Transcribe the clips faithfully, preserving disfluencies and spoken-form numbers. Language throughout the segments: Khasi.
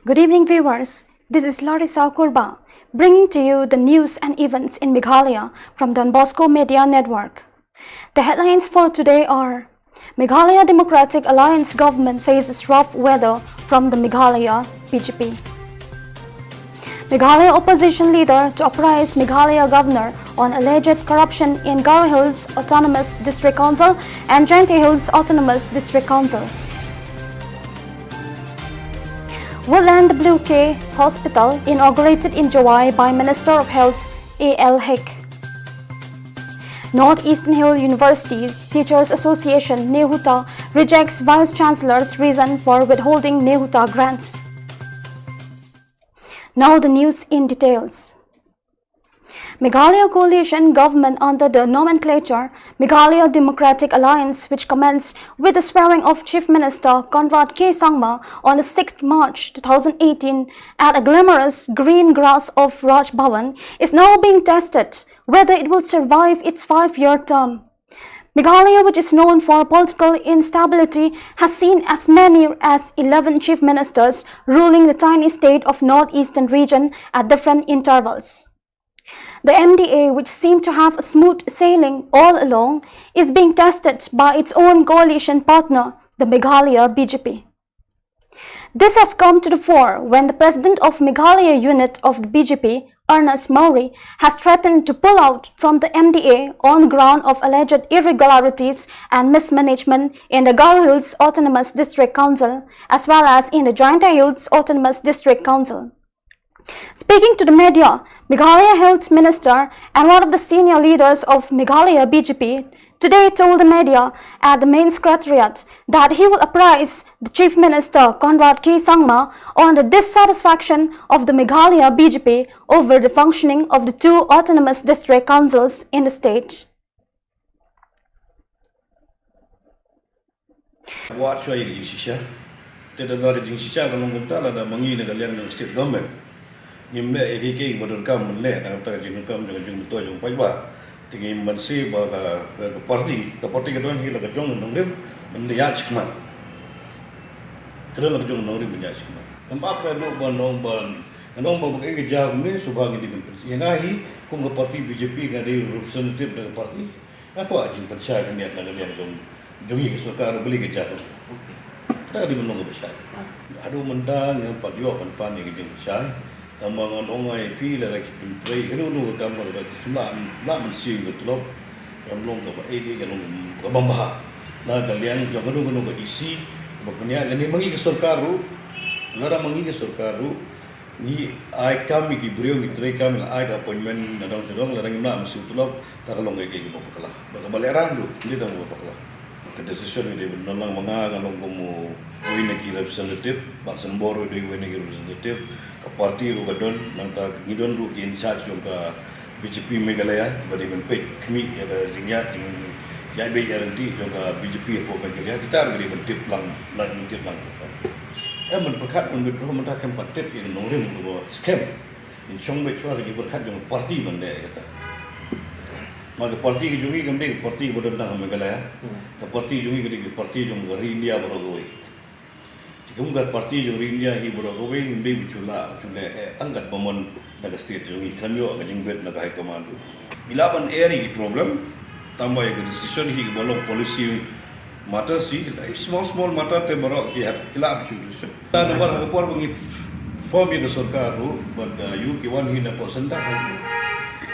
Good evening, viewers. This is Larissa Kurba, bringing to you the news and events in Meghalaya from Don Bosco Media Network. The headlines for today are: Meghalaya Democratic Alliance government faces rough weather from the Meghalaya B J P. Meghalaya opposition leader to apprise Meghalaya governor on alleged corruption in Garo Hills Autonomous District Council and Jaintia Hills Autonomous District Council. Woodland W K Hospital inaugurated in Jowai by Minister of Health A L Hek. North Eastern Hill University Teachers Association, NEHUTA, rejects Vice Chancellor's reason for withholding NEHUTA grants. Now the news in details. Meghalaya coalition government under the nomenclature Meghalaya Democratic Alliance, which commenced with the swearing of Chief Minister Conrad K Sangma on the sixth March two thousand eighteen at a glamorous green grass of Raj Bhavan, is now being tested whether it will survive its five-year term. Meghalaya, which is known for political instability, has seen as many as eleven chief ministers ruling the tiny state of northeastern region at different intervals. The M D A, which seemed to have a smooth sailing all along, is being tested by its own coalition partner, the Meghalaya B J P. This has come to the fore when the president of Meghalaya unit of the B J P, Ernest Mawrie, has threatened to pull out from the M D A on ground of alleged irregularities and mismanagement in the Garo Hills Autonomous District Council as well as in the Jaintia Hills Autonomous District Council. Speaking to the media, Meghalaya Health Minister and one of the senior leaders of Meghalaya B J P today told the media at the main secretariat that he will apprise the Chief Minister Conrad K Sangma on the dissatisfaction of the Meghalaya B J P over the functioning of the two autonomous district councils in the state. Wat shuwa ïa ka jingshisha. Te da la ka jingshisha ka long kumta, lada ma ngi na ka liang jong state government ngim leh ïa kiei kiei ba donkam ban leh na ka bynta ka jingdonkam jong ka jingmyntoi jong paidbah, te ngim banse ba ka, ka, ka party, ka party ka don hi la ka jong ka nongrim ban ïaid shakhmat. Ka don la ka jong ka nongrim ban ïaid shakhmat. Ngam ap ïa ka doh ban ong ban, ngan ong ba kaei ka jia kumne, shuwa ngi dei ban pynshai. Ïa nga hi kum ka party B J P nga dei representative na ka party. Nga kwah jingpynshai khyndiat na ka liang jong, jong ngi ka sorkar, balei ka jia kumta. Kata ka dei ban long kaba shai. Haduh mynta ngam pat ïoh ban pan ïa ka jingpynshai. Tangba ngan ong ïa phi, lada ki pyntrei kano kano ka kam, lada kim lah, lah mynsiem ka tulop, kam long kaba eh, ka long kaba bha na ka liang jong kano kano ka E C kaba pynïaid. Lane ma ngi ka sorkar ruh, lada ma ngi ka sorkar ruh, ngi ai kam ïa ki briew, ngi trei kam, ngi la ai ka appointment na dong sha dong, lada ngim lah mynsiem tulop, ta ka long kaei kaei kaba bakla. Bad kaba lehraiñ ruh, ym dei tang ba bakla. Ka decision ka dei ban don lang. Ma nga nga long kum uwei na ki representative, Bah Sembor ruh dei uwei na ki representative, ka party ruh ka don, nangta ngi don ruh ki in charge jong ka B J P Meghalaya, kiba dei ban peit khmih ïa ka jingïaid, jingïaid beit ïaid ryntih jong ka B J P hapoh Meghalaya, kita ruh ki dei ban tip lang, lait ban tip lang. Em, ban pyrkhat ban withdraw mynta khlem pat tip ïa ka nongrim kaba skhem. Ngin shong beit shuwa ka jingpyrkhat jong ka party ban leh ïa kata. Ma ka party ka jong ngi kam dei ka party kaba don tang ha Meghalaya. Hmm. Ka party jong ngi ka dei ka party jong ka ri India baroh kawei. Te kum ka party jong ri India hi baroh kawei, ngim dei ban shu lah, shu leh eh tang katba mon na ka state jong ngi, khlem ïoh ka jingbit na ka high command. Ngi lah ban eh ïa ki problem, tangba ïa ka decision hi kaba long policy matters hi, la small small matter te baroh ki hap, ki lah ban shu decision. Ta namar ha ka por ba ngi form ïa ka sorkar ruh, bad, uh, ïa ki wan hi na pok senda ha.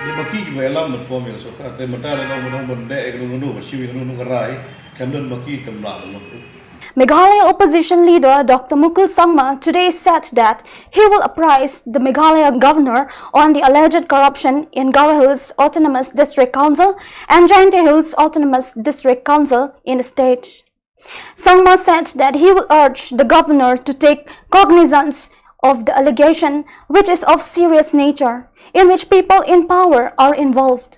Dei ma ki kiba ïalam ban form ïa ka sorkar, te mynta lada ong ban, ong ban leh ïa kano kano, ban shim ïa kano kano ka rai, khlem don ma ki kam lah ban long. Meghalaya opposition leader Doctor Mukul Sangma today said that he will apprise the Meghalaya governor on the alleged corruption in Garo Hills Autonomous District Council and Jaintia Hills Autonomous District Council in the state. Sangma said that he will urge the governor to take cognizance of the allegation, which is of serious nature, in which people in power are involved.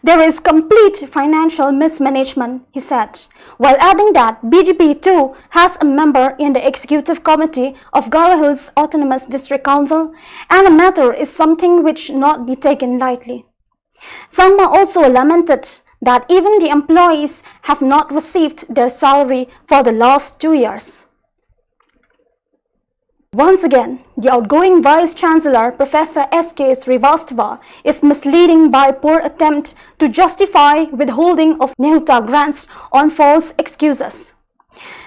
There is complete financial mismanagement, he said, while adding that B J P too has a member in the executive committee of Garo Hills Autonomous District Council, and the matter is something which should not be taken lightly. Sangma also lamented that even the employees have not received their salary for the last two years. Once again, the outgoing Vice Chancellor, Professor S K Srivastava, is misleading by poor attempt to justify withholding of NEHUTA grants on false excuses.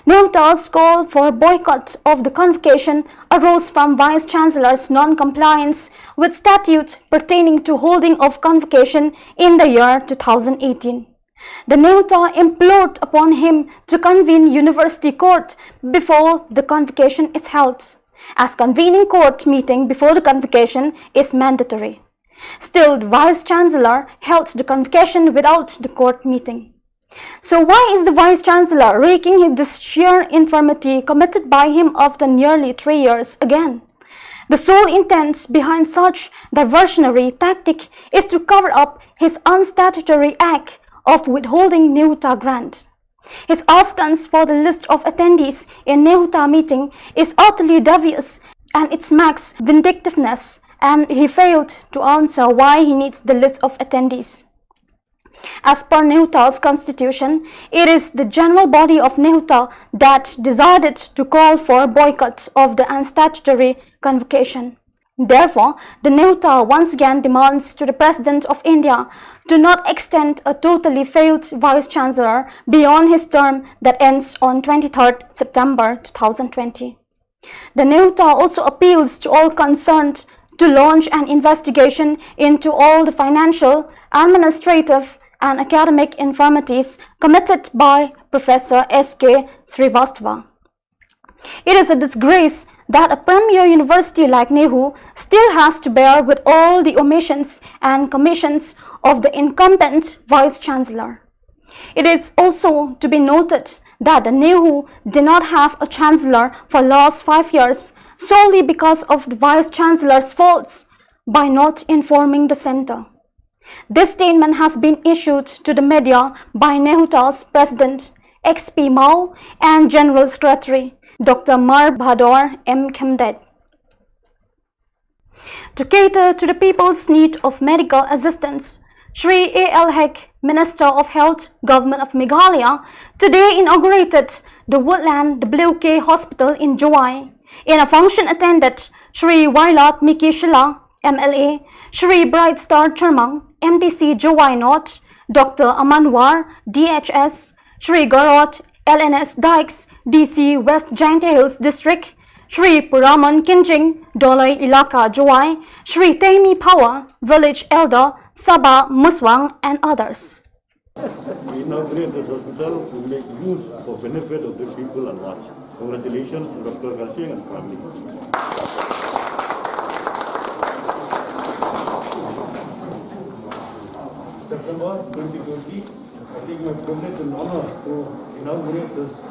NEHUTA's call for boycott of the convocation arose from Vice Chancellor's non-compliance with statute pertaining to holding of convocation in the year two thousand eighteen. The NEHUTA implored upon him to convene university court before the convocation is held, as convening court meeting before the convocation is mandatory. Still, the Vice Chancellor held the convocation without the court meeting. So why is the Vice Chancellor raking this sheer infirmity committed by him after nearly three years again? The sole intent behind such diversionary tactic is to cover up his unstatutory act of withholding NEHUTA grant. His askance for the list of attendees in NEHUTA meeting is utterly dubious and it smacks vindictiveness, and he failed to answer why he needs the list of attendees. As per NEHUTA's constitution, it is the general body of NEHUTA that decided to call for boycott of the unstatutory convocation. Therefore, the NEHUTA once again demands to the President of India to not extend a totally failed Vice Chancellor beyond his term that ends on twenty-third September two thousand twenty. The NEHUTA also appeals to all concerned to launch an investigation into all the financial, administrative, and academic infirmities committed by Professor S K Srivastava. It is a disgrace that a premier university like NEHU still has to bear with all the omissions and commissions of the incumbent Vice Chancellor. It is also to be noted that the NEHU did not have a chancellor for last five years solely because of the vice chancellor's faults by not informing the centre. This statement has been issued to the media by NEHUTA's president, X P Mao, and general secretary, Doctor Marbhador M Khemdet. To cater to the people's need of medical assistance, Shri A L Hek, Minister of Health, Government of Meghalaya, today inaugurated the Woodland W K Hospital in Jowai. In a function attended, Shri Wailadmiki Shylla, M L A, Shri Brightstar Sharma, M D C Jowai North, Doctor Aman War, D H S, Shri Gaurav L N S Dykes, D C West Jaintia Hills District, Shri Puraman Kynjing, Doloi Elaka Jowai, Shri Temi Phawa, Village Elder, Saba Muswang, and others. We inaugurate this hospital to make use for benefit of the people and watch. Congratulations to Doctor Kharshiing and family. September twenty twenty, I take my privilege and honor to inaugurate this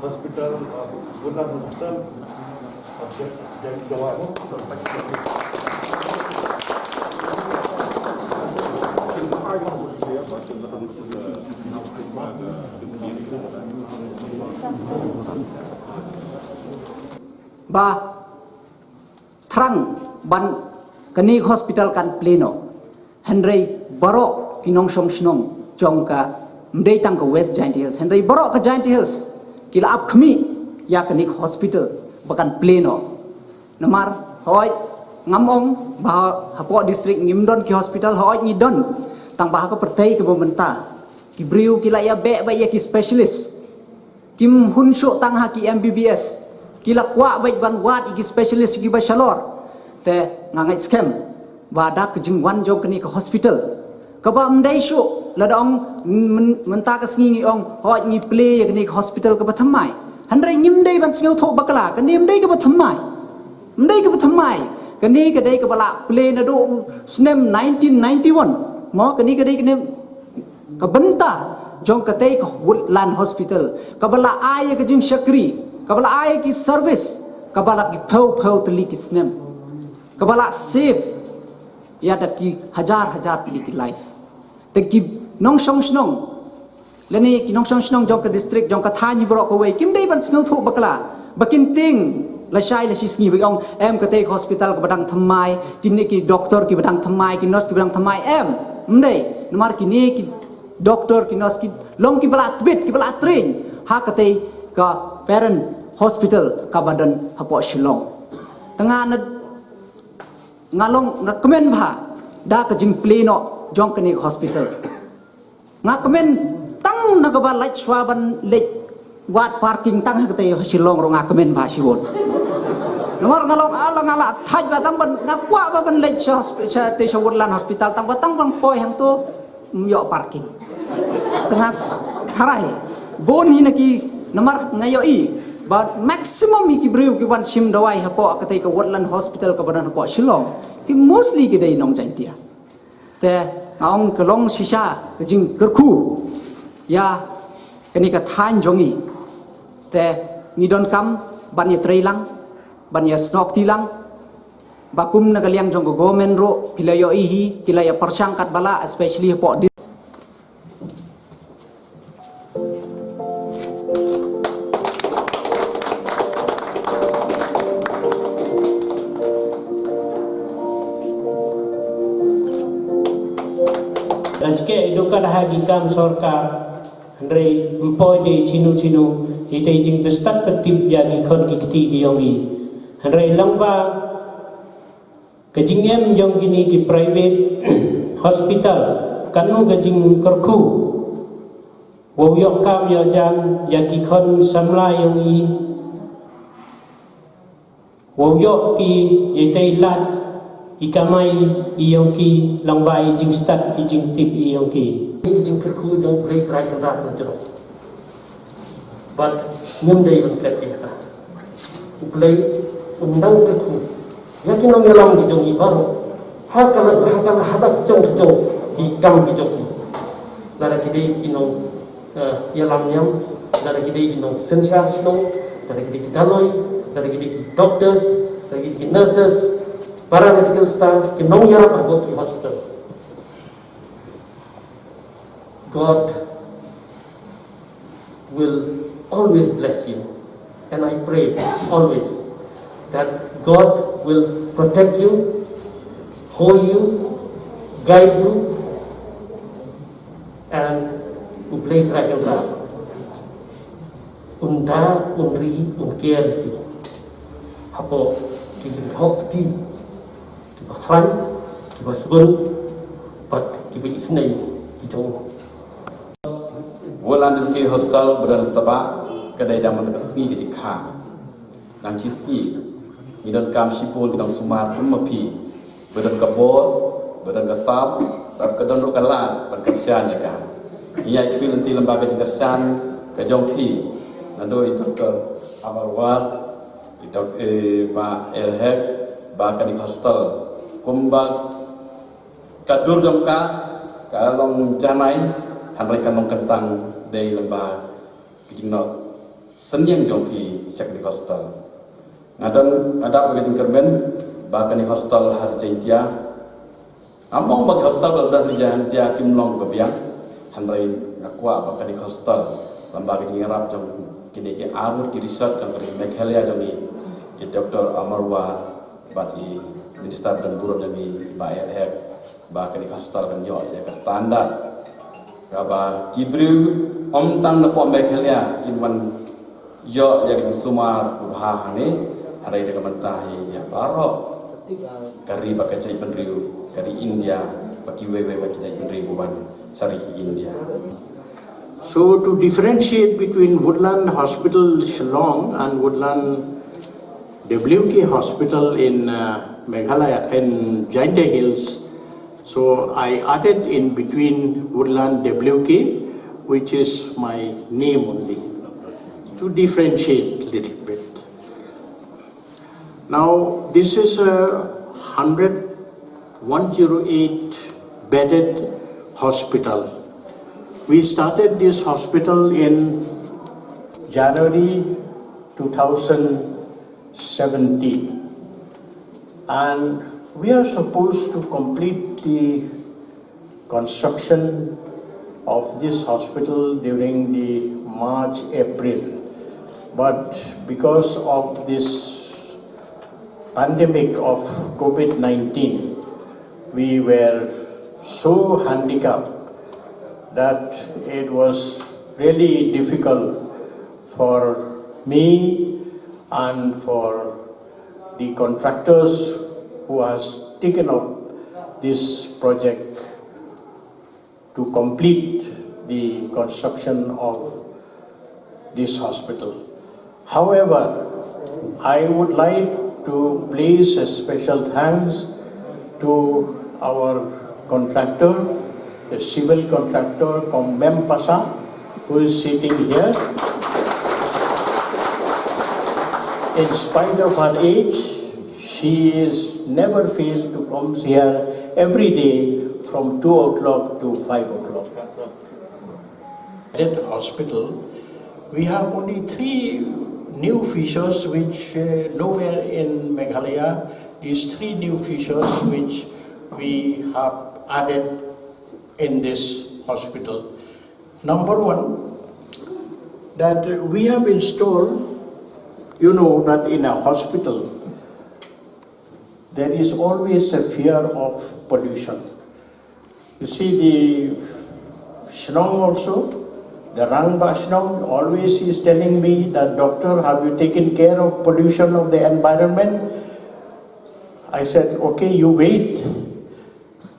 hospital, uh, Woodland Hospital of Ja-, Ja-, Jowai. Ba thrang ban kane ka hospital kan plie noh. Hynrei baroh ki nongshong shnong jong ka, ym dei tang ka West Jaintia Hills, hynrei baroh ka Jaintia Hills ki la ap khmih ïa kane ka hospital ba kan plie noh. Namar hooid, ngam ong ba hapoh district ngim don ki hospital, hooid ngi don. Tang ba ha ka pyrthei kaba mynta ki briew ki la ïa beh bha ïa ki specialist. Kim hun shuh tang ha ki M B B S. Ki la kwah beit ban wad ïa ki specialist kiba shalor. Te nga ngeit skhem ba da ka jingwan jong kane ka hospital, kaba ym dei shuh lada ong myn-, mynta ka sngi ngi ong hooid ngi plie ïa kane ka hospital kaba thymmai. Hynrei ngim dei ban sngewthuh bakla, kane ym dei kaba thymmai. Ym dei kaba thymmai. Kane ka dei kaba la plie naduh snem nineteen ninety-one. Mo, kane ka dei kane ka bynta jong katei ka Woodland Hospital, kaba la ai ïa ka jingshakri, kaba la ai ïa ki service, kaba la ki phew phew tylli ki snem, kaba la save ïa da ki hajar hajar tylli ki life. Te ki nongshong shnong lane ki nongshong shnong jong ka district, jong ka thaiñ baroh kawei, kim dei ban sngewthuh bakla. Ba kin tieng lashai lashisngi ba ong em katei ka hospital kaba dang thymmai, kine ki doktor kiba dang thymmai, ki nurse kiba dang thymmai, em. Ym dei, namar kine ki doktor, ki nurse ki long kiba la tbit, kiba la train ha katei ka parent hospital kaba don hapoh Shillong. Tang nga na, nga long nga kmen bha da ka jingplie noh jong kane ka hospital. Nga kmen tang na kaba leit shuwa ban leit wad parking tang ha katei ha Shillong ruh nga kmen bha shibun. Namar nga long ala nga la thait ba tang ban nga kwah ba ban leit sha hosp-, sha te sha Woodland Hospital tang ba tang ban poi hangto ym ïoh parking. Tang nga s-, tharai bun hi na ki namar nga ïohi ba maximum hi ki briew ki wan shim dawai hapoh katei ka Woodland Hospital kaba don hapoh Shillong ki mostly ki dei nong Jaintia. Te nga ong ka long shisha ka jingkyrkhu ïa kane ka thaiñ jong ngi. Te ngi donkam ban ïatrei lang, ban ïasnoh kti lang. Ba kum na ka liang jong ka government ruh ki la ïohi hi, ki la ïapyrshang katba lah, especially hapoh di- Lashkeh i dukat ha ki kam sorkar, hynrei ym poi de chino chino, ite jingbistad pynthip ïa ki khon ki kti ki yong i. Hynrei lang ba ka jingem jong kine ki private hospital, kano ka jingkyrkhu wow ïoh kam ïoh jam ïa ki khon samla yong i, wow ïoh ki ïa tei lad i kamai i yong ki, lang ba i jingstad i jingtip i yong ki. Jingkyrkhu jong U Blei Trai Kynrad na jrong. Bad ngim dei ban klet ïa kata. U Blei un nang kyrkhu ïa ki nongïalam ki jong i baroh ha ka la, ha ka la hadat jong ki jong ki kam ki jong i. Lada ki dei ki nong, eh, ïalam niam, lada ki dei ki nongsynshar shnong, lada ki dei ki daloi, lada ki dei ki doctors, lada ki dei ki nurses, paramedical staff, ki nongïarap ha ki hospital. God will always bless you. And I pray always that God will protect you, hold you, guide you, and U Blei Trai Kynrad un da, un ri, un care hi hapoh ki lyngdoh kti kiba khlaiñ, kiba sbun, bad kiba isynei ki jong u. Woodland Hospital ba don Sabah, ka dei da man ka sngi ka jingkha. Nang chi sngi ngi donkam shibun ki nongsumar kum ma phi, ba don ka bor, ba don ka sap, bad ka don ruh ka lad ban kyrshan ïa ka. Ngi ïai khmih lynti lyngba ka jingkyrshan ka jong phi, naduh i Doctor Amarwar, i Dok-, eh, Bah Elhek, ba kane ka hospital kumba ka dur jong ka ka long janai, hynrei kan long kyntang dei lyngba ka jingnoh synñiang jong phi sha kane ka hospital. Nga don, nga dap ka jingkyrmen ba kane ka hospital ha ri Jaintia, nga mong ba ka hospital ka la don ha ri Jaintia kim long ba biang, hynrei nga kwah ba kane ka hospital, lyngba ka jingïarap jong kine ki arngut ki research jong ka ri Meghalaya jong ngi, i Doctor Amarwar bad i Minister ba don burom jong ngi, Bah Elhek, ba kane ka hospital kan ïoh ïa ka standard kaba ki briew ym tang napoh Meghalaya kin wan ïoh ïa ka jingsumar ba bha hangne, hynrei da ka bynta hi ïa baroh ka ri bad ka jaitbynriew ka ri India bad kiwei wei bad ki jaitbynriew ba wan sha ri India. So to differentiate between Woodland Hospital Shillong and Woodland W K Hospital in, uh, Meghalaya, in Jaintia Hills. So I added in between Woodland W K, which is my name only, to differentiate little bit. Now, this is a hundred, one zero eight bedded hospital. We started this hospital in January two thousand seventeen. And we are supposed to complete the construction of this hospital during the March, April. But because of this pandemic of COVID nineteen, we were so handicapped that it was really difficult for me and for the contractors who has taken up this project to complete the construction of this hospital. However, I would like to place a special thanks to our contractor, the civil contractor, Kombem Pasa, who is sitting here. In spite of her age, she is never failed to come here every day from two o'clock to five o'clock. At hospital, we have only three new features which uh, nowhere in Meghalaya. These three new features which we have added in this hospital. Number one, that we have installed, you know, that in a hospital, there is always a fear of pollution. You see, the Shnong also, the Rangbah Shnong always is telling me that, "Doctor, have you taken care of pollution of the environment?" I said, "Okay, you wait."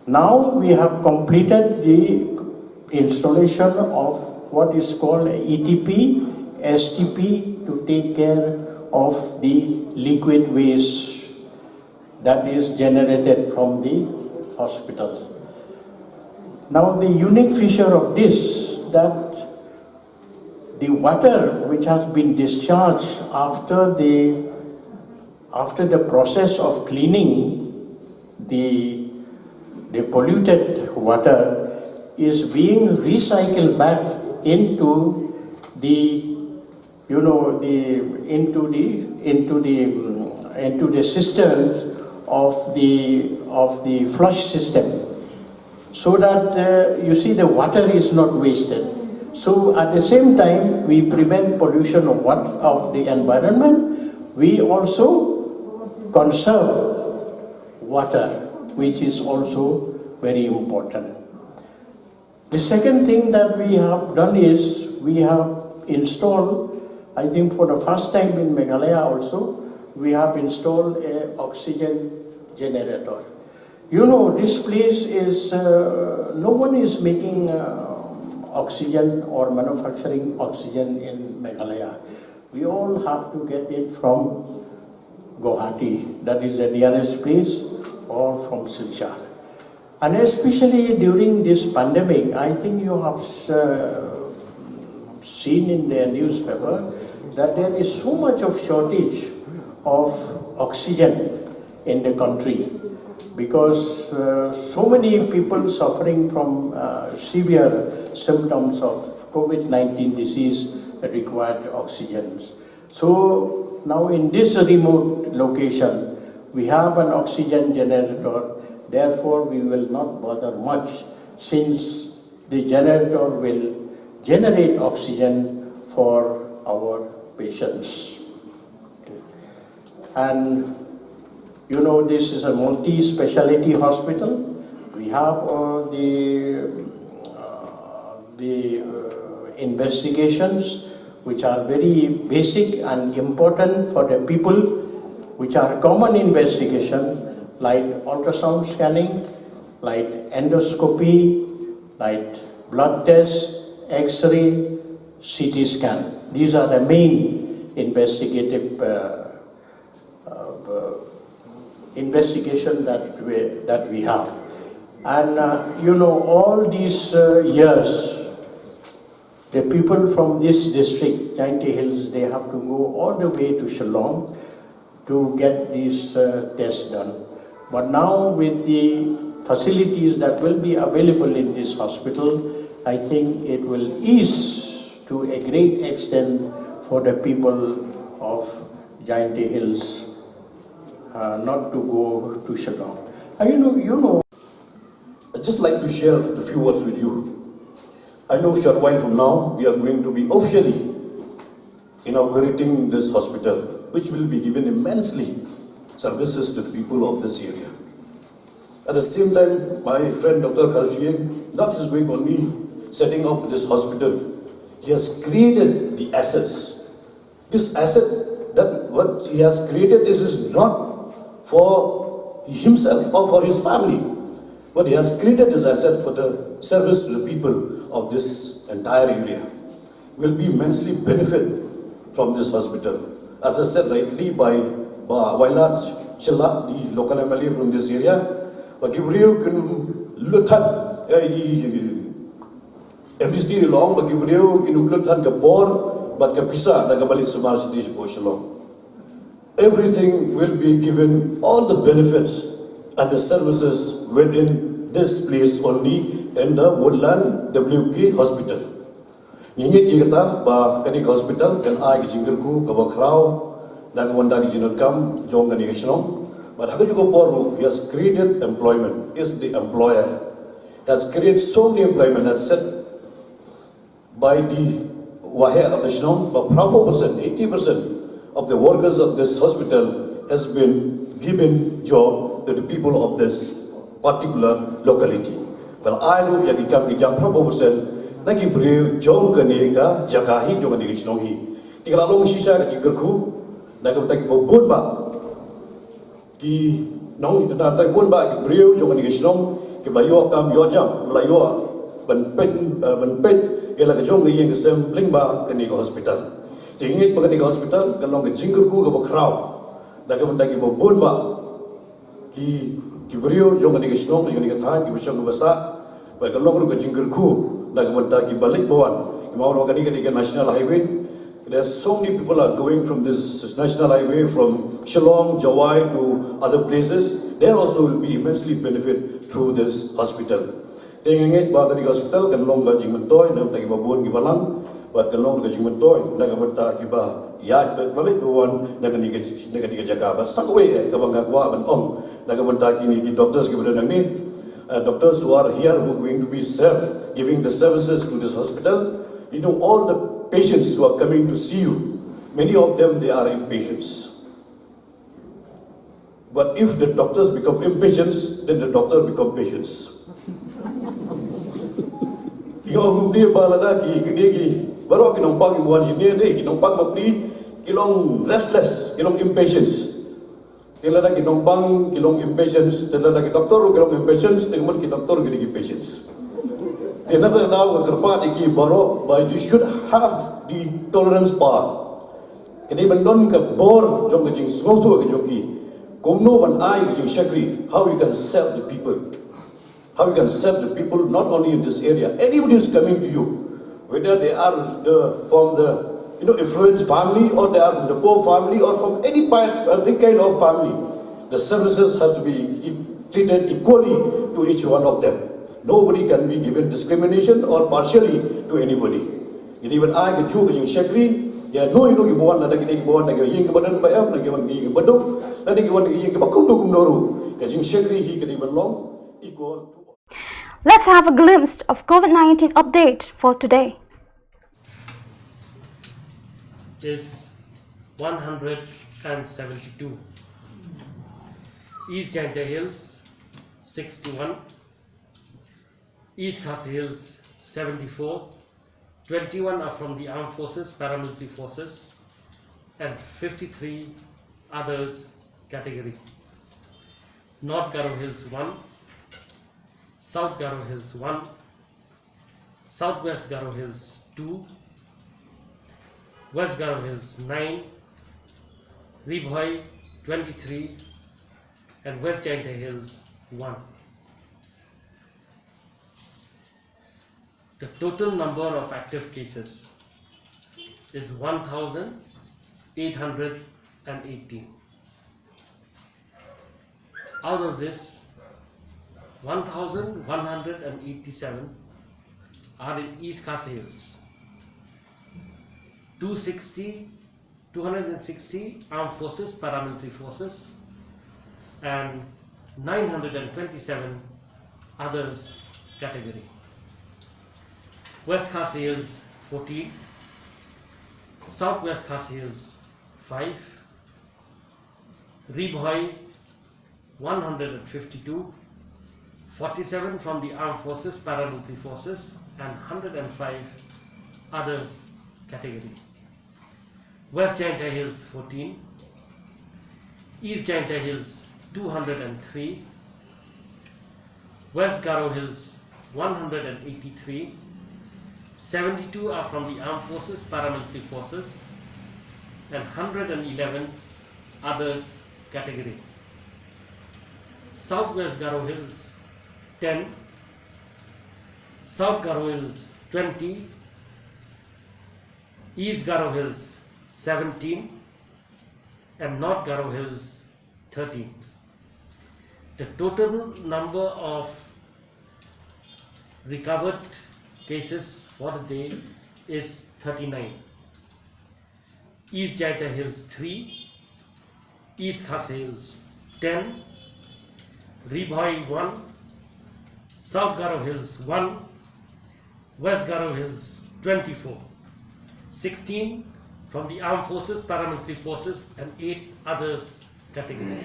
Now we have completed the installation of what is called E T P, S T P to take care of the liquid waste that is generated from the hospital. Now the unique feature of this, that the water which has been discharged after the after the process of cleaning the the polluted water is being recycled back into the you know the into the into the mm, into the cisterns of the of the flush system, so that uh, you see the water is not wasted. So at the same time we prevent pollution of what of the environment. We also conserve water, which is also very important. The second thing that we have done is we have installed, I think for the first time in Meghalaya also, we have installed a oxygen generator. You know, this place is, uh, no one is making uh, oxygen or manufacturing oxygen in Meghalaya. We all have to get it from Guwahati, that is the nearest place, or from Silchar. And especially during this pandemic, I think you have uh, seen in the newspaper that there is so much of shortage of oxygen in the country because uh, so many people suffering from uh, severe symptoms of COVID nineteen disease required oxygen. So now in this remote location, we have an oxygen generator, therefore we will not bother much since the generator will generate oxygen for our patients. And you know, this is a multi-speciality hospital. We have uh, the uh, the uh, investigations which are very basic and important for the people, which are common investigation like ultrasound scanning, like endoscopy, like blood test, X-ray, C T scan. These are the main investigative uh, uh, investigation that we, that we have. And uh, you know, all these uh, years, the people from this district, Jaintia Hills, they have to go all the way to Shillong to get this uh, test done. But now with the facilities that will be available in this hospital, I think it will ease to a great extent for the people of Jaintia Hills uh, not to go to Shillong. Uh, you know, you know. I'd just like to share a few words with you. I know short while from now we are going to be officially inaugurating this hospital, which will be given immensely services to the people of this area. At the same time, my friend Doctor Kharjie, not just going only setting up this hospital, he has created the assets. This asset that what he has created is, is not for himself or for his family, but he has created this asset for the service to the people of this entire area. Will be immensely benefit from this hospital. As I said rightly by, by Wailadmiki Shylla, the local M L A from this area, ba ki briew kin lut than, eh, i, M D C long, ba ki briew kin lut than ka bor bad ka pisa na ka ba leit sumar shatei sha Shillong. Everything will be given, all the benefits and the services within this place only, in the Woodland W K Hospital. Ngi ngeit ïa kata ba kane ka hospital kan ai ka jingkyrkhu kaba khraw na ka bynta ka jingdonkam jong kane ka shnong. Bad ha kajuh ka por ruh, he has created employment, is the employer, has created so many employment, has set by the waheh of the shnong, ba phra phew percent, eighty percent of the workers of this hospital has been given job to the people of this particular locality. Ba la ai ruh ïa ki kam ki jam phra phew percent na ki briew jong kane ka jaka hi, jong kane ka shnong hi. Te ka la long shisha ka jingkyrkhu na ka bynta kiba bun bah ki nong, na ka bynta bun bah ki briew jong kane ka shnong kiba la ïoh kam ïoh jam, ba la ïoh ban peit, eh, ban peit ïa la ka jong ka ïing ka sem lyngba kane ka hospital. Te ngi ngeit ba kane ka hospital kan long ka jingkyrkhu kaba khraw na ka bynta kiba bun bah ki, ki briew jong kane ka shnong, jong kane ka thaiñ, kiba shong kiba sah. Bad kan long ruh ka jingkyrkhu na ka bynta kiba leit ba wan. Namar ba kane ka dei ka national highway. There are so many people are going from this national highway from Shillong, Jowai to other places. They also will be immensely benefit through this hospital. Te nga ngeit ba kane ka hospital kan long ka jingmyntoi na ka bynta kiba bun kiba lang, bad kan long ka jingmyntoi na ka bynta kiba ïaid bad ba leit ba wan na kane ka, na kane ka jaka. Bad sa kawei, eh, kaba nga kwah ban ong na ka bynta kine ki doctors kiba don hangne, uh, doctors who are here who are going to be served, giving the services to this hospital. You know, all the patients who are coming to see you, many of them, they are impatients. But if the doctors become impatient, then the doctor become patience. Ki ong kumne ba lada ki, ki, ki, baroh ki nongpang ki wan shane, ki nongpang bapli ki long restless, ki long impatience. Te lada ki nongpang ki long impatience, te lada ki doctor ki long impatience, te mut ki doctor ki dei ki patience. Te na ka daw nga kyrpad ïa ki baroh ba you should have the tolerance power. Ka dei ban don ka bor jong ka jingsngewthuh ka jong ki. Kumno ban ai ka jingshakri, how you can serve the people. How you can serve the people not only in this area. Anybody who's coming to you, whether they are the, from the, you know, affluent family, or they are from the poor family, or from any part, any kind of family, the services have to be treated equally to each one of them. Nobody can be given discrimination or partially to anybody. Ngi dei ban ai kajuh ka jingshakri ïa no ïa no kiba wan, lada ki dei kiba wan na ka ïing kaba don ba em, lada ki wan na ka ïing kaba duk, lada ki wan na ka ïing kaba kumno kumno ruh. Ka jingshakri hi ka dei ban long equal to all. Let's have a glimpse of COVID nineteen update for today. Is one hundred and seventy-two. East Jaintia Hills, sixty-one. East Khasi Hills, seventy-four. Twenty-one are from the armed forces, paramilitary forces, and fifty-three others category. North Garo Hills, one. South Garo Hills, one. Southwest Garo Hills, two. West Garo Hills, nine. Ri Bhoi, twenty-three. And West Jaintia Hills, one. The total number of active cases is one thousand eight hundred and eighteen. Out of this, one thousand one hundred and eighty-seven are in East Khasi Hills, two sixty, two hundred and sixty armed forces, paramilitary forces, and nine hundred and twenty-seven others category. West Khasi Hills, fourteen. Southwest Khasi Hills, five. Ri Bhoi, one hundred and fifty-two. Forty-seven from the armed forces, paramilitary forces, and hundred and five others category. West Jaintia Hills, fourteen. East Jaintia Hills, two hundred three, West Garo Hills one hundred eighty-three, seventy-two are from the armed forces, paramilitary forces, and one hundred eleven others category. South West Garo Hills ten, South Garo Hills twenty, East Garo Hills seventeen, and North Garo Hills thirteen. The total number of recovered cases for the day is thirty-nine. East Jaintia Hills three, East Khasi Hills ten, Ri Bhoi one, South Garo Hills one, West Garo Hills twenty-four, sixteen from the armed forces, paramilitary forces, and eight others category.